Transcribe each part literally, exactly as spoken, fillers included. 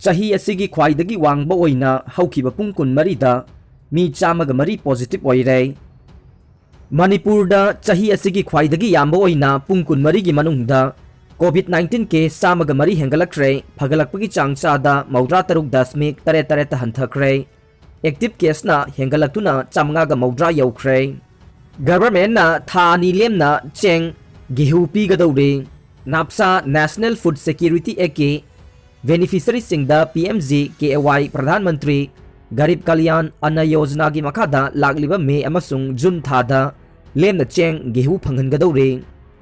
ꯆꯍꯤ ꯑꯁꯤꯒꯤ ꯈ꯭ꯋꯥꯏꯗꯒꯤ ꯋꯥꯡꯕ ꯑꯣꯏꯅ ꯍꯧꯈꯤꯕ ꯄꯨꯡ ꯀꯨꯟꯃꯔꯤꯗ ꯃꯤ ꯆꯥꯝꯃꯒ ꯃꯔꯤ positive ꯑꯣꯏꯔꯦ꯫ ꯃꯅꯤꯄꯨꯔꯗ ꯆꯍꯤ ꯑꯁꯤꯒꯤ ꯈ꯭ꯋꯥꯏꯗꯒꯤ ꯌꯥꯝꯕ ꯑꯣꯏꯅ ꯄꯨꯡ ꯀꯨꯟꯃꯔꯤꯒꯤ ꯃꯅꯨꯡꯗ COVID nineteen case ꯆꯥꯝꯃꯒ ꯃꯔꯤ ꯍꯦꯟꯒꯠꯂꯛꯈ꯭ꯔꯦ, ꯐꯒꯠꯂꯛꯄꯒꯤ ꯆꯥꯡ ꯆꯥꯗ ꯃꯧꯗ꯭ꯔꯥ ꯇꯔꯨꯛ ꯗꯁꯃꯤꯛ ꯇꯔꯦꯠ ꯇꯔꯦꯠꯇ ꯍꯟꯊꯈ꯭ꯔꯦ꯫ Active caseꯅ ꯍꯦꯟꯒꯠꯂꯛꯇꯨꯅ ꯆꯥꯝꯃꯉꯥꯒ ꯃꯧꯗ꯭ꯔꯥ ꯌꯧꯈ꯭ꯔꯦ꯫ Governmentꯅ ꯊꯥ ꯑꯅꯤ ꯂꯦꯝꯅ ꯆꯦꯡ, ꯒꯦꯍꯨ ꯄꯤꯒꯗꯧꯔꯤ꯫ NAFSA, National Food Security Actꯀꯤ beneficiaryꯁꯤꯡꯗ PMGKAY, Pradhan Mantri Garib Kalyan ꯑꯟꯅ ꯌꯣꯖꯅꯥꯒꯤ ꯃꯈꯥꯗ ꯂꯥꯛꯂꯤꯕ ꯃꯦ ꯑꯃꯁꯨꯡ ꯖꯨꯟ ꯊꯥꯗ ꯂꯦꯝꯅ ꯆꯦꯡ, ꯒꯦꯍꯨ ꯐꯪꯍꯟꯒꯗꯧꯔꯤ꯫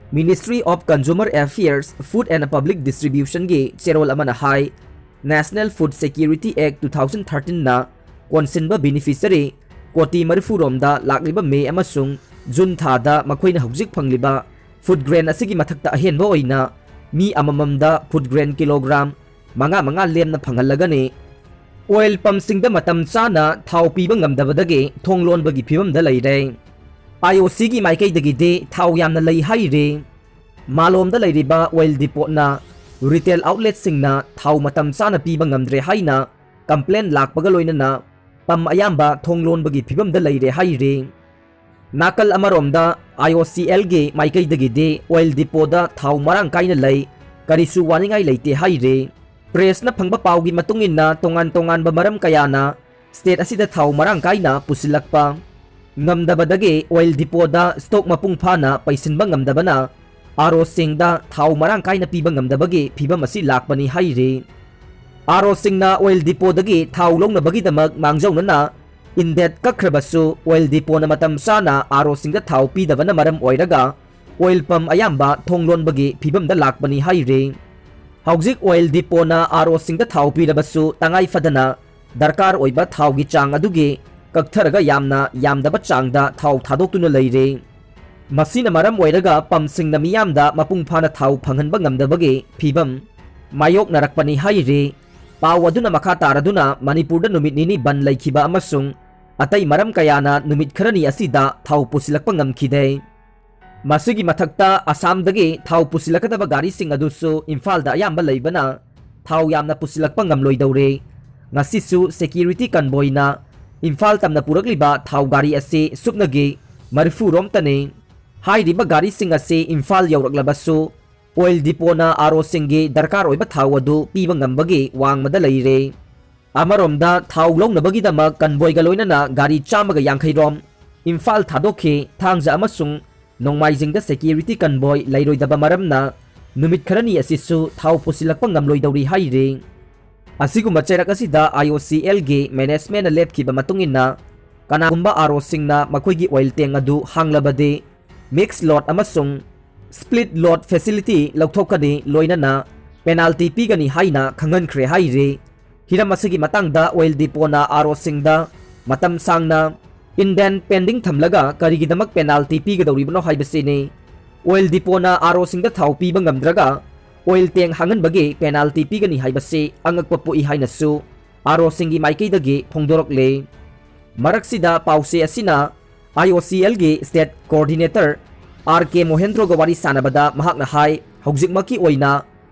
Ministry of Consumer Affairs, Food and Public Distributionꯒꯤ ꯆꯦꯔꯣꯜ ꯑꯃꯅ ꯍꯥꯏ, National Food Security Act two thousand thirteenꯅ ꯀꯣꯟꯁꯤꯟꯕ beneficiary ꯀꯣꯇꯤ ꯃꯔꯤꯐꯨ ꯔꯣꯝꯗ ꯂꯥꯛꯂꯤꯕ ꯃꯦ ꯑꯃꯁꯨꯡ ꯖꯨꯟ ꯊꯥꯗ ꯃꯈꯣꯏꯅ ꯍꯧꯖꯤꯛ ꯐꯪꯂꯤꯕ food grain ꯑꯁꯤꯒꯤ ꯃꯊꯛꯇ ꯑꯍꯦꯟꯕ ꯑꯣꯏꯅ ꯃꯤ ꯑꯃꯃꯝꯗ food grain ꯀꯤꯂꯣꯒ꯭ꯔꯥꯝ ꯃꯉꯥ ꯃꯉꯥ ꯂꯦꯝꯅ ꯐꯪꯍꯜꯂꯒꯅꯤ꯫ Oil pumpꯁꯤꯡꯗ ꯃꯇꯝ ꯆꯥꯅ ꯊꯥꯎ ꯄꯤꯕ ꯉꯝꯗꯕꯗꯒꯤ ꯊꯣꯡ ꯂꯣꯟꯕꯒꯤ ꯐꯤꯕꯝꯗ ꯂꯩꯔꯦ꯫ IOCꯒꯤ ꯃꯥꯏꯀꯩꯗꯒꯤꯗꯤ ꯊꯥꯎ ꯌꯥꯝꯅ ꯂꯩ ꯍꯥꯏꯔꯤ꯫ ꯃꯥꯂꯣꯝꯗ ꯂꯩꯔꯤꯕ oil depotꯅ retail outletꯁꯤꯡꯅ ꯊꯥꯎ ꯃꯇꯝ ꯆꯥꯅ ꯄꯤꯕ ꯉꯝꯗ꯭ꯔꯦ ꯍꯥꯏꯅ complain ꯂꯥꯛꯄꯒ ꯂꯣꯏꯅꯅ pump ꯑꯌꯥꯝꯕ ꯊꯣꯡ ꯂꯣꯟꯕꯒꯤ ꯐꯤꯕꯝꯗ ꯂꯩꯔꯦ ꯍꯥꯏꯔꯤ꯫ ꯅꯥꯀꯜ ꯑꯃꯔꯣꯝꯗ IOCLꯒꯤ ꯃꯥꯏꯀꯩꯗꯒꯤꯗꯤ oil depotꯗ ꯊꯥꯎ ꯃꯔꯥꯡ ꯀꯥꯏꯅ ꯂꯩ, ꯀꯔꯤꯁꯨ ꯋꯥꯅꯤꯡꯉꯥꯏ ꯂꯩꯇꯦ ꯍꯥꯏꯔꯤ꯫ Pressꯅ ꯐꯪꯕ ꯄꯥꯎꯒꯤ ꯃꯇꯨꯡ ꯏꯟꯅ ꯇꯣꯉꯥꯟ ꯇꯣꯉꯥꯟꯕ ꯃꯔꯝ ꯀꯌꯥꯅ state ꯑꯁꯤꯗ ꯊꯥꯎ ꯃꯔꯥꯡ ꯀꯥꯏꯅ ꯄꯨꯁꯤꯜꯂꯛꯄ ꯉꯝꯗꯕꯗꯒꯤ oil depotꯗ stock ꯃꯄꯨꯡ ꯐꯥꯅ ꯄꯩꯁꯤꯟꯕ ꯉꯝꯗꯕꯅ ROꯁꯤꯡꯗ ꯊꯥꯎ ꯃꯔꯥꯡ ꯀꯥꯏꯅ ꯄꯤꯕ ꯉꯝꯗꯕꯒꯤ ꯐꯤꯕꯝ ꯑꯁꯤ ꯂꯥꯛꯄꯅꯤ ꯍꯥꯏꯔꯤ꯫ ROꯁꯤꯡꯅ oil depotꯗꯒꯤ ꯊꯥꯎ ꯂꯧꯅꯕꯒꯤꯗꯃꯛ ꯃꯥꯡꯖꯧꯅꯅ inlet ꯀꯛꯈ꯭ꯔꯕꯁꯨ oil depotꯅ ꯃꯇꯝ ꯆꯥꯅ ROꯁꯤꯡꯗ ꯊꯥꯎ ꯄꯤꯗꯕꯅ ꯃꯔꯝ ꯑꯣꯏꯔꯒ oil pump ꯑꯌꯥꯝꯕ ꯊꯣꯡ ꯂꯣꯟꯕꯒꯤ ꯐꯤꯕꯝꯗ ꯂꯥꯛꯄꯅꯤ ꯍꯥꯏꯔꯤ꯫ ꯍꯧꯖꯤꯛ oil depotꯅ ROꯁꯤꯡꯗ ꯊꯥꯎ ꯄꯤꯔꯕꯁꯨ ꯇꯉꯥꯏ ꯐꯗꯅ ꯗꯔꯀꯥꯔ ꯑꯣꯏꯕ ꯊꯥꯎꯒꯤ ꯆꯥꯡ ꯑꯗꯨꯒꯤ ꯀꯛꯊꯔꯒ ꯌꯥꯝꯅ ꯌꯥꯝꯗꯕ ꯆꯥꯡꯗ ꯊꯥꯎ ꯊꯥꯗꯣꯛꯇꯨꯅ ꯂꯩꯔꯦ꯫ ꯃꯁꯤꯅ ꯃꯔꯝ ꯑꯣꯏꯔꯒ pumpꯁꯤꯡꯅ ꯃꯤꯌꯥꯝꯗ ꯃꯄꯨꯡ ꯐꯥꯅ ꯊꯥꯎ ꯐꯪꯍꯟꯕ ꯉꯝꯗꯕꯒꯤ ꯐꯤꯕꯝ ꯃꯥꯌꯣꯛꯅꯔꯛꯄꯅꯤ ꯍꯥꯏꯔꯤ꯫ ꯄꯥꯎ ꯑꯗꯨꯅ ꯃꯈꯥ ꯇꯥꯔꯗꯨꯅ ꯃꯅꯤꯄꯨꯔꯗ ꯅꯨꯃꯤꯠ ꯅꯤꯅꯤ ꯕꯟ ꯂꯩꯈꯤꯕ ꯑꯃꯁꯨꯡ ꯑꯇꯩ ꯃꯔꯝ ꯀꯌꯥꯅ ꯅꯨꯃꯤꯠ ꯈꯔꯅꯤ ꯑꯁꯤꯗ ꯊꯥꯎ ꯄꯨꯁꯤꯜꯂꯛꯄ ꯉꯝꯈꯤꯗꯦ꯫ ꯃꯁꯤꯒꯤ ꯃꯊꯛꯇ ꯑꯁꯥꯝꯗꯒꯤ ꯊꯥꯎ ꯄꯨꯁꯤꯜꯂꯛꯀꯗꯕ ꯒꯥꯔꯤꯁꯤꯡ ꯑꯗꯨꯁꯨ ꯏꯝꯐꯥꯜꯗ ꯑꯌꯥꯝꯕ ꯂꯩꯕꯅ ꯊꯥꯎ ꯌꯥꯝꯅ ꯄꯨꯁꯤꯜꯂꯛꯄ ꯉꯝꯂꯣꯏꯗꯧꯔꯦ꯫ ꯉꯁꯤꯁꯨ security convoyꯅ ꯏꯝꯐꯥꯜ ꯇꯝꯅ ꯄꯨꯔꯛꯂꯤꯕ ꯊꯥꯎ ꯒꯥꯔꯤ ꯑꯁꯤ ꯁꯨꯞꯅꯒꯤ ꯃꯔꯤꯐꯨ ꯔꯣꯝꯇꯅꯤ꯫ ꯍꯥꯏꯔꯤꯕ ꯒꯥꯔꯤꯁꯤꯡ ꯑꯁꯤ ꯏꯝꯐꯥꯜ ꯌꯧꯔꯛꯂꯕꯁꯨ oil depotꯅ ROꯁꯤꯡꯒꯤ ꯗꯔꯀꯥꯔ ꯑꯣꯏꯕ ꯊꯥꯎ ꯑꯗꯨ ꯄꯤꯕ ꯉꯝꯕꯒꯤ ꯋꯥꯡꯃꯗ ꯂꯩꯔꯦ꯫ ꯑꯃꯔꯣꯝꯗ ꯊꯥꯎ ꯂꯧꯅꯕꯒꯤꯗꯃꯛ convoyꯒ ꯂꯣꯏꯅꯅ ꯒꯥꯔꯤ ꯆꯥꯝꯃꯒ ꯌꯥꯡꯈꯩ ꯔꯣꯝ ꯏꯝꯐꯥꯜ ꯊꯥꯗꯣꯛꯈꯤ꯫ ꯊꯥꯡꯖ ꯑꯃꯁꯨꯡ ꯅꯣꯡꯃꯥꯏꯖꯤꯡꯗ security convoy ꯂꯩꯔꯣꯏꯗꯕ ꯃꯔꯝꯅ ꯅꯨꯃꯤꯠ ꯈꯔꯅꯤ ꯑꯁꯤꯁꯨ ꯊꯥꯎ ꯄꯨꯁꯤꯜꯂꯛꯄ ꯉꯝꯂꯣꯏꯗꯧꯔꯤ ꯍꯥꯏꯔꯤ꯫ ꯑꯁꯤꯒꯨꯝꯕ ꯆꯩꯔꯛ ꯑꯁꯤꯗ IOCLꯒꯤ managementꯅ ꯂꯦꯞꯈꯤꯕ ꯃꯇꯨꯡ ꯏꯟꯅ ꯀꯅꯥꯒꯨꯝꯕ ROꯁꯤꯡꯅ ꯃꯈꯣꯏꯒꯤ oil tank ꯑꯗꯨ ꯍꯥꯡꯂꯕꯗꯤ mix load ꯑꯃꯁꯨꯡ split load facility ꯂꯧꯊꯣꯛꯀꯅꯤ, ꯂꯣꯏꯅꯅ penalty ꯄꯤꯒꯅꯤ ꯍꯥꯏꯅ ꯈꯪꯍꯟꯈ꯭ꯔꯦ ꯍꯥꯏꯔꯤ꯫ ꯍꯤꯔꯝ ꯑꯁꯤꯒꯤ ꯃꯇꯥꯡꯗ oil depotꯅ ROꯁꯤꯡꯗ ꯃꯇꯝ ꯁꯥꯡꯅ indenn pending ꯊꯝꯂꯒ ꯀꯔꯤꯒꯤꯗꯃꯛ penalty ꯄꯤꯒꯗꯧꯔꯤꯕꯅꯣ ꯍꯥꯏꯕꯁꯤꯅꯤ꯫ Oil depotꯅ ROꯁꯤꯡꯗ ꯊꯥꯎ ꯄꯤꯕ ꯉꯝꯗ꯭ꯔꯒ oil tank ꯍꯥꯡꯍꯟꯕꯒꯤ penalty ꯄꯤꯒꯅꯤ ꯍꯥꯏꯕꯁꯤ ꯑꯉꯛꯄ ꯄꯣꯛꯏ ꯍꯥꯏꯅꯁꯨ ROꯁꯤꯡꯒꯤ ꯃꯥꯏꯀꯩꯗꯒꯤ ꯐꯣꯡꯗꯣꯔꯛꯂꯦ꯫ ꯃꯔꯛꯁꯤꯗ ꯄꯥꯎꯆꯦ ꯑꯁꯤꯅ IOCLꯒꯤ state coordinator R K ꯃꯣꯍꯦꯟꯗ꯭ꯔꯣꯒ ꯋꯥꯔꯤ ꯁꯥꯟꯅꯕꯗ ꯃꯍꯥꯛꯅ ꯍꯥꯏ, ꯍꯧꯖꯤꯛꯃꯛꯀꯤ ꯑꯣꯏꯅ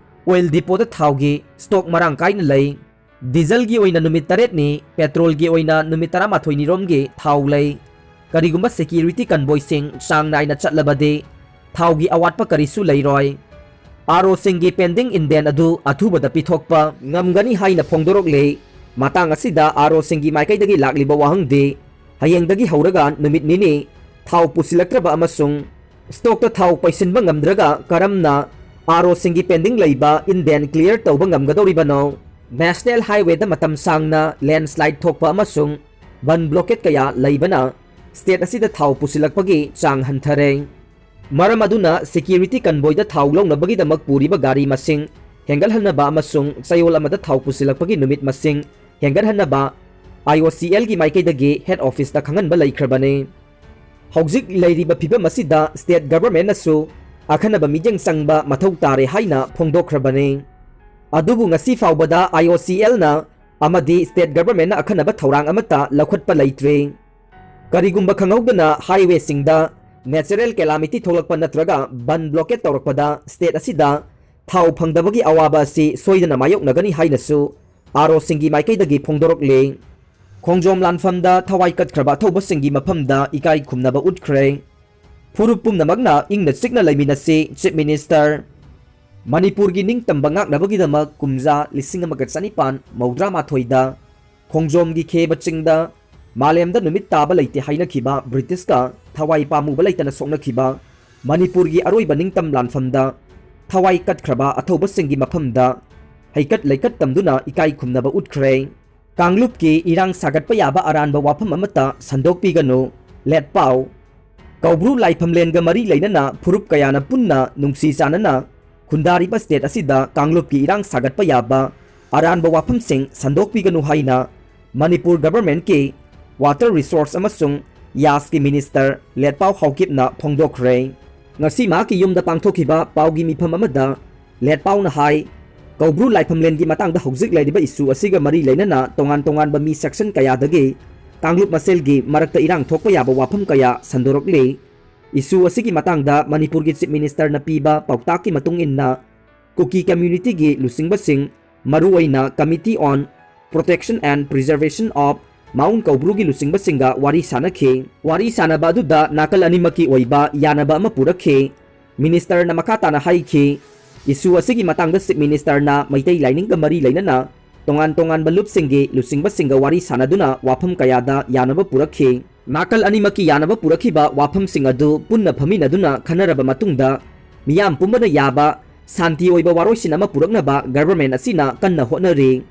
oil depotꯇ ꯊꯥꯎꯒꯤ stock ꯃꯔꯥꯡ ꯀꯥꯏꯅ ꯂꯩ꯫ Dieselꯒꯤ ꯑꯣꯏꯅ ꯅꯨꯃꯤꯠ ꯇꯔꯦꯠꯅꯤ, petrolꯒꯤ ꯑꯣꯏꯅ ꯅꯨꯃꯤꯠ ꯇꯔꯥꯃꯥꯊꯣꯏꯅꯤ ꯔꯣꯝꯒꯤ ꯊꯥꯎ ꯂꯩ꯫ ꯀꯔꯤꯒꯨꯝꯕ security convoyꯁꯤꯡ ꯆꯥꯡ ꯅꯥꯏꯅ ꯆꯠꯂꯕꯗꯤ ꯊꯥꯎꯒꯤ ꯑꯋꯥꯠꯄ ꯀꯔꯤꯁꯨ ꯂꯩꯔꯣꯏ꯫ ROꯁꯤꯡꯒꯤ pending indenn ꯑꯗꯨ ꯑꯊꯨꯕꯗ ꯄꯤꯊꯣꯛꯄ ꯉꯝꯒꯅꯤ ꯍꯥꯏꯅ ꯐꯣꯡꯗꯣꯔꯛꯂꯤ꯫ ꯃꯇꯥꯡ ꯑꯁꯤꯗ ROꯁꯤꯡꯒꯤ ꯃꯥꯏꯀꯩꯗꯒꯤ ꯂꯥꯛꯂꯤꯕ ꯋꯥꯍꯪꯗꯤ, ꯍꯌꯦꯡꯗꯒꯤ ꯍꯧꯔꯒ ꯅꯨꯃꯤꯠ ꯅꯤꯅꯤ ꯊꯥꯎ ꯄꯨꯁꯤꯜꯂꯛꯇ꯭ꯔꯕ ꯑꯃꯁꯨꯡ stockꯇ ꯊꯥꯎ ꯄꯩꯁꯤꯟꯕ ꯉꯝꯗ꯭ꯔꯒ ꯀꯔꯝꯅ ROꯁꯤꯡꯒꯤ pending ꯂꯩꯕ indenn clear ꯇꯧꯕ ꯉꯝꯒꯗꯧꯔꯤꯕꯅꯣ? National Highwayꯗ ꯃꯇꯝ ꯁꯥꯡꯅ landslide ꯊꯣꯛꯄ ꯑꯃꯁꯨꯡ ꯕꯟ blockade ꯀꯌꯥ ꯂꯩꯕꯅ state ꯑꯁꯤꯗ ꯊꯥꯎ ꯄꯨꯁꯤꯜꯂꯛꯄꯒꯤ ꯆꯥꯡ ꯍꯟꯊꯔꯦ꯫ ꯃꯔꯝ ꯑꯗꯨꯅ security convoyꯗ ꯊꯥꯎ ꯂꯧꯅꯕꯒꯤꯗꯃꯛ ꯄꯨꯔꯤꯕ ꯒꯥꯔꯤ ꯃꯁꯤꯡ ꯍꯦꯟꯒꯠꯍꯟꯅꯕ ꯑꯃꯁꯨꯡ ꯆꯌꯣꯜ ꯑꯃꯗ ꯊꯥꯎ ꯄꯨꯁꯤꯜꯂꯛꯄꯒꯤ ꯅꯨꯃꯤꯠ ꯃꯁꯤꯡ ꯍꯦꯟꯒꯠꯍꯟꯅꯕ IOCLꯒꯤ ꯃꯥꯏꯀꯩꯗꯒꯤ head officeꯇ ꯈꯪꯍꯟꯕ ꯂꯩꯈ꯭ꯔꯕꯅꯤ꯫ ꯍꯧꯖꯤꯛ ꯂꯩꯔꯤꯕ ꯐꯤꯚꯝ ꯑꯁꯤꯗ state governmentꯅꯁꯨ ꯑꯈꯟꯅꯕ ꯃꯤꯠꯌꯦꯡ ꯆꯪꯕ ꯃꯊꯧ ꯇꯥꯔꯦ ꯍꯥꯏꯅ ꯐꯣꯡꯗꯣꯛꯈ꯭ꯔꯕꯅꯤ꯫ ꯑꯗꯨꯕꯨ ꯉꯁꯤ ꯐꯥꯎꯕꯗ IOCLꯅ ꯑꯃꯗꯤ state governmentꯅ ꯑꯈꯟꯅꯕ ꯊꯧꯔꯥꯡ ꯑꯃꯠꯇ ꯂꯧꯈꯠꯄ ꯂꯩꯇ꯭ꯔꯤ꯫ ꯀꯔꯤꯒꯨꯝꯕ ꯈꯪꯍꯧꯗꯅ highwayꯁꯤꯡꯗ natural calamity ꯊꯣꯛꯂꯛꯄ ꯅꯠꯇ꯭ꯔꯒ ꯕꯟ blockade ꯇꯧꯔꯛꯄꯗ state ꯑꯁꯤꯗ ꯊꯥꯎ ꯐꯪꯗꯕꯒꯤ ꯑꯋꯥꯕ ꯑꯁꯤ ꯁꯣꯏꯗꯅ ꯃꯥꯌꯣꯛꯅꯒꯅꯤ ꯍꯥꯏꯅꯁꯨ ꯑꯥꯔ ꯑꯣꯁꯤꯡꯒꯤ ꯃꯥꯏꯀꯩꯗꯒꯤ ꯐꯣꯡꯗꯣꯔꯛꯂꯤ꯫ ꯈꯣꯡꯖꯣꯝ ꯂꯥꯟꯐꯝꯗ ꯊꯋꯥꯏ ꯀꯠꯈ꯭ꯔꯕ ꯑꯊꯧꯕꯁꯤꯡꯒꯤ ꯃꯐꯝꯗ ꯏꯀꯥꯏ ꯈꯨꯝꯅꯕ ꯎꯠꯈ꯭ꯔꯦ꯫ ꯐꯨꯔꯨꯞ ꯄꯨꯝꯅꯃꯛꯅ ꯏꯪꯅ ꯆꯤꯛꯅ ꯂꯩꯃꯤꯟꯅꯁꯤ, Chief Minister꯫ ꯃꯅꯤꯄꯨꯔꯒꯤ ꯅꯤꯡꯇꯝꯕ ꯉꯥꯛꯅꯕꯒꯤꯗꯃꯛ ꯀꯨꯝꯖꯥ ꯂꯤꯁꯤꯡ ꯑꯃꯒ ꯆꯅꯤꯄꯥꯟ ꯃꯧꯗ꯭ꯔꯥ ꯃꯥꯊꯣꯏꯗ ꯈꯣꯡꯖꯣꯝꯒꯤ ꯈꯦꯕ ꯆꯤꯡꯗ ꯃꯥꯂꯦꯝꯗ ꯅꯨꯃꯤꯠ ꯇꯥꯕ ꯂꯩꯇꯦ ꯍꯥꯏꯅꯈꯤꯕ ꯕ꯭ꯔꯤꯇꯤꯁꯀ ꯊꯋꯥꯏ ꯄꯥꯝꯃꯨꯕ ꯂꯩꯇꯅ ꯁꯣꯛꯅꯈꯤꯕ ꯃꯅꯤꯄꯨꯔꯒꯤ ꯑꯔꯣꯏꯕ ꯅꯤꯡꯇꯝ ꯂꯥꯟꯐꯝꯗ ꯊꯋꯥꯏ ꯀꯠꯈ꯭ꯔꯕ ꯑꯊꯧꯕꯁꯤꯡꯒꯤ ꯃꯐꯝꯗ ꯍꯩꯀꯠ ꯂꯩꯀꯠ ꯇꯝꯗꯨꯅ ꯏꯀꯥꯏ ꯈꯨꯝꯅꯕ ꯎꯠꯈ꯭ꯔꯦ꯫ ꯀꯥꯡꯂꯨꯞꯀꯤ ꯏꯔꯥꯡ ꯁꯥꯒꯠꯄ ꯌꯥꯕ ꯑꯔꯥꯟꯕ ꯋꯥꯐꯝ ꯑꯃꯠꯇ ꯁꯟꯗꯣꯛꯄꯤꯒꯅꯨ, ꯂꯦꯠꯄꯥꯎ꯫ ꯀꯧꯕ꯭ꯔꯨ ꯂꯥꯏꯐꯝꯂꯦꯟꯒ ꯃꯔꯤ ꯂꯩꯅꯅ ꯐꯨꯔꯨꯞ ꯀꯌꯥꯅ ꯄꯨꯟꯅ ꯅꯨꯡꯁꯤ ꯆꯥꯟꯅꯅ ꯈꯨꯟꯗꯥꯔꯤꯕ state ꯑꯁꯤꯗ ꯀꯥꯡꯂꯨꯞꯀꯤ ꯏꯔꯥꯡ ꯁꯥꯒꯠꯄ ꯌꯥꯕ ꯑꯔꯥꯟꯕ ꯋꯥꯐꯝꯁꯤꯡ ꯁꯟꯗꯣꯛꯄꯤꯒꯅꯨ ꯍꯥꯏꯅ ꯃꯅꯤꯄꯨꯔ governmentꯀꯤ Water Resource ꯑꯃꯁꯨꯡ ꯌꯥꯁꯀꯤ minister ꯂꯦꯠꯄꯥꯎ ꯍꯥꯎꯀꯤꯞꯅ ꯐꯣꯡꯗꯣꯛꯈ꯭ꯔꯦ꯫ ꯉꯁꯤ ꯃꯍꯥꯛꯀꯤ ꯌꯨꯝꯗ ꯄꯥꯡꯊꯣꯛꯈꯤꯕ ꯄꯥꯎꯒꯤ ꯃꯤꯐꯝ ꯑꯃꯗ ꯂꯦꯠꯄꯥꯎꯅ ꯍꯥꯏ, ꯀꯧꯕ꯭ꯔꯨ ꯂꯥꯏꯐꯝꯂꯦꯟꯒꯤ ꯃꯇꯥꯡꯗ ꯍꯧꯖꯤꯛ ꯂꯩꯔꯤꯕ issue ꯑꯁꯤꯒ ꯃꯔꯤ ꯂꯩꯅꯅ ꯇꯣꯉꯥꯟ ꯇꯣꯉꯥꯟꯕ ꯃꯤ section ꯀꯌꯥꯗꯒꯤ ꯀꯥꯡꯂꯨꯞ ꯃꯁꯦꯜꯒꯤ ꯃꯔꯛꯇ ꯏꯔꯥꯡ ꯊꯣꯛꯄ ꯌꯥꯕ ꯋꯥꯐꯝ ꯀꯌꯥ ꯁꯟꯗꯣꯔꯛꯂꯤ꯫ Issue ꯑꯁꯤꯒꯤ ꯃꯇꯥꯡꯗ ꯃꯅꯤꯄꯨꯔꯒꯤ Chief Ministerꯅ ꯄꯤꯕ ꯄꯥꯎꯇꯥꯛꯀꯤ ꯃꯇꯨꯡ ꯏꯟꯅ, ꯀꯨꯀꯤ communityꯒꯤ ꯂꯨꯆꯤꯡꯕꯁꯤꯡ, ꯃꯔꯨꯑꯣꯏꯅ Committee on Protection and Preservation of Mount ꯀꯧꯕ꯭ꯔꯨꯒꯤ ꯂꯨꯆꯤꯡꯕꯁꯤꯡꯒ ꯋꯥꯔꯤ ꯁꯥꯅꯈꯤ꯫ ꯋꯥꯔꯤ ꯁꯥꯅꯕ ꯑꯗꯨꯗ ꯅꯥꯀꯜ ꯑꯅꯤꯃꯛꯀꯤ ꯑꯣꯏꯕ ꯌꯥꯅꯕ ꯑꯃ ꯄꯨꯔꯛꯈꯤ꯫ Ministerꯅ ꯃꯈꯥ ꯇꯥꯅ ꯍꯥꯏꯈꯤ, issue ꯑꯁꯤꯒꯤ ꯃꯇꯥꯡꯗ Chief Ministerꯅ ꯃꯩꯇꯩ ꯂꯥꯏꯅꯤꯡꯒ ꯃꯔꯤ ꯂꯩꯅꯅ ꯇꯣꯉꯥꯟ ꯇꯣꯉꯥꯟꯕ ꯂꯨꯞꯁꯤꯡꯒꯤ ꯂꯨꯆꯤꯡꯕꯁꯤꯡꯒ ꯋꯥꯔꯤ ꯁꯥꯅꯗꯨꯅ ꯋꯥꯐꯝ ꯀꯌꯥꯗ ꯌꯥꯅꯕ ꯄꯨꯔꯛꯈꯤ꯫ ꯅꯥꯀꯜ ꯑꯅꯤꯃꯛꯀꯤ ꯌꯥꯅꯕ ꯄꯨꯔꯛꯈꯤꯕ ꯋꯥꯐꯝꯁꯤꯡ ꯑꯗꯨ ꯄꯨꯟꯅ ꯐꯝꯃꯤꯟꯅꯗꯨꯅ ꯈꯟꯅꯔꯕ ꯃꯇꯨꯡꯗ, ꯃꯤꯌꯥꯝ ꯄꯨꯝꯕꯅ ꯌꯥꯕ ꯁꯥꯟꯇꯤ ꯑꯣꯏꯕ ꯋꯥꯔꯣꯏꯁꯤꯟ ꯑꯃ ꯄꯨꯔꯛꯅꯕ government ꯑꯁꯤꯅ ꯀꯟꯅ ꯍꯣꯠꯅꯔꯤ꯫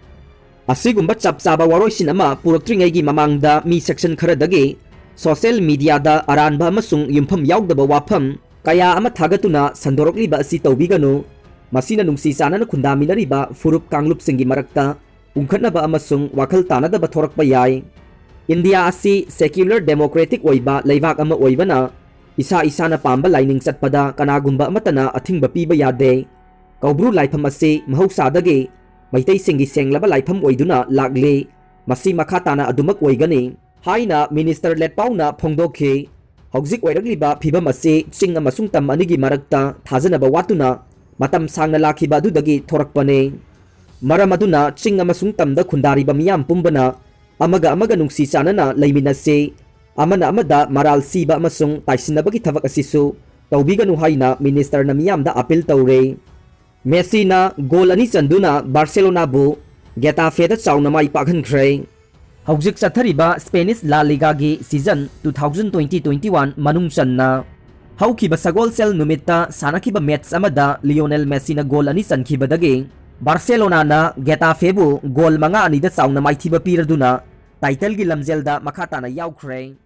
ꯑꯁꯤꯒꯨꯝꯕ ꯆꯞ ꯆꯥꯕ ꯋꯥꯔꯣꯏꯁꯤꯟ ꯑꯃ ꯄꯨꯔꯛꯇ꯭ꯔꯤꯉꯩꯒꯤ ꯃꯃꯥꯡꯗ ꯃꯤ section ꯈꯔꯗꯒꯤ social mediaꯗ ꯑꯔꯥꯟꯕ ꯑꯃꯁꯨꯡ ꯌꯨꯝꯐꯝ ꯌꯥꯎꯗꯕ ꯋꯥꯐꯝ ꯀꯌꯥ ꯑꯃ ꯊꯥꯒꯠꯇꯨꯅ ꯁꯟꯗꯣꯔꯛꯂꯤꯕ ꯑꯁꯤ ꯇꯧꯕꯤꯒꯅꯨ꯫ ꯃꯁꯤꯅ ꯅꯨꯡꯁꯤ ꯆꯥꯟꯅꯅ ꯈꯨꯟꯗꯥꯃꯤꯟꯅꯔꯤꯕ ꯐꯨꯔꯨꯞ ꯀꯥꯡꯂꯨꯞꯁꯤꯡꯒꯤ ꯃꯔꯛꯇ ꯎꯪꯈꯠꯅꯕ ꯑꯃꯁꯨꯡ ꯋꯥꯈꯜ ꯇꯥꯅꯗꯕ ꯊꯣꯔꯛꯄ ꯌꯥꯏ꯫ ꯏꯟꯗꯤꯌꯥ ꯑꯁꯤ secular democratic ꯑꯣꯏꯕ ꯂꯩꯕꯥꯛ ꯑꯃ ꯑꯣꯏꯕꯅ, ꯏꯁꯥ ꯏꯁꯥꯅ ꯄꯥꯝꯕ ꯂꯥꯏꯅꯤꯡ ꯆꯠꯄꯗ ꯀꯅꯥꯒꯨꯝꯕ ꯑꯃꯠꯇꯅ ꯑꯊꯤꯡꯕ ꯄꯤꯕ ꯌꯥꯗꯦ꯫ ꯀꯧꯕ꯭ꯔꯨ ꯂꯥꯏꯐꯝ ꯑꯁꯤ ꯃꯍꯧꯁꯥꯗꯒꯤ ꯃꯩꯇꯩꯁꯤꯡꯒꯤ ꯁꯦꯡꯂꯕ ꯂꯥꯏꯐꯝ ꯑꯣꯏꯗꯨꯅ ꯂꯥꯛꯂꯤ꯫ ꯃꯁꯤ ꯃꯈꯥ ꯇꯥꯅ ꯑꯗꯨꯃꯛ ꯑꯣꯏꯒꯅꯤ ꯍꯥꯏꯅ Minister ꯂꯦꯠꯄꯥꯎꯅ ꯐꯣꯡꯗꯣꯛꯈꯤ꯫ ꯍꯧꯖꯤꯛ ꯑꯣꯏꯔꯛꯂꯤꯕ ꯐꯤꯚꯝ ꯑꯁꯤ ꯆꯤꯡ ꯑꯃꯁꯨꯡ ꯇꯝ ꯑꯅꯤꯒꯤ ꯃꯔꯛꯇ ꯊꯥꯖꯅꯕ ꯋꯥꯠꯇꯨꯅ ꯃꯇꯝ ꯁꯥꯡꯅ ꯂꯥꯛꯈꯤꯕ ꯑꯗꯨꯗꯒꯤ ꯊꯣꯔꯛꯄꯅꯤ꯫ ꯃꯔꯝ ꯑꯗꯨꯅ ꯆꯤꯡ ꯑꯃꯁꯨꯡ ꯇꯝꯗ ꯈꯨꯟꯗꯥꯔꯤꯕ ꯃꯤꯌꯥꯝ ꯄꯨꯝꯕꯅ ꯑꯃꯒ ꯑꯃꯒ ꯅꯨꯡꯁꯤ ꯆꯥꯟꯅꯅ ꯂꯩꯃꯤꯟꯅꯁꯤ, ꯑꯃꯅ ꯑꯃꯗ ꯃꯔꯥꯜ ꯁꯤꯕ ꯑꯃꯁꯨꯡ ꯇꯥꯏꯁꯤꯟꯅꯕꯒꯤ ꯊꯕꯛ ꯑꯁꯤꯁꯨ ꯇꯧꯕꯤꯒꯅꯨ ꯍꯥꯏꯅ ꯃꯤꯅꯤꯁꯇꯔꯅ ꯃꯤꯌꯥꯝꯗ ꯑꯄꯤꯜ ꯇꯧꯔꯦ꯫ ꯃꯦꯁꯤꯅ ꯒꯣꯜ ꯑꯅꯤ ꯆꯟꯗꯨꯅ ꯕꯥꯔꯁꯦꯂꯣꯅꯥꯕꯨ ꯒꯦꯇꯥꯐꯦꯗ ꯆꯥꯎꯅ ꯃꯥꯏ ꯄꯥꯛꯍꯟꯈ꯭ꯔꯦ꯫ ꯍꯧꯖꯤꯛ ꯆꯠꯊꯔꯤꯕ ꯁ꯭ꯄꯦꯅꯤꯁ ꯂꯥ ꯂꯤꯒꯥꯒꯤ season two thousand twenty twenty one ꯃꯅꯨꯡ ꯆꯟꯅ ꯍꯧꯈꯤꯕ ꯁꯒꯣꯜꯁꯦꯜ ꯅꯨꯃꯤꯠꯇ ꯁꯥꯟꯅꯈꯤꯕ ꯃꯦꯠꯆ ꯑꯃꯗ ꯂꯤꯑꯣꯅꯦꯜ ꯃꯦꯁꯤꯅ ꯒꯣꯜ ꯑꯅꯤ ꯆꯟꯈꯤꯕꯗꯒꯤ ꯕꯥꯔꯁꯦꯂꯣꯅꯥꯅ ꯒꯦꯇꯥꯐꯦꯕꯨ ꯒꯣꯜ ꯃꯉꯥ ꯑꯅꯤꯗ ꯆꯥꯎꯅ ꯃꯥꯏꯊꯤꯕ ꯄꯤꯔꯗꯨꯅ ꯇꯥꯏꯇꯜꯒꯤ ꯂꯝꯖꯦꯜꯗ ꯃꯈꯥ ꯇꯥꯅ ꯌꯥꯎꯈ꯭ꯔꯦ꯫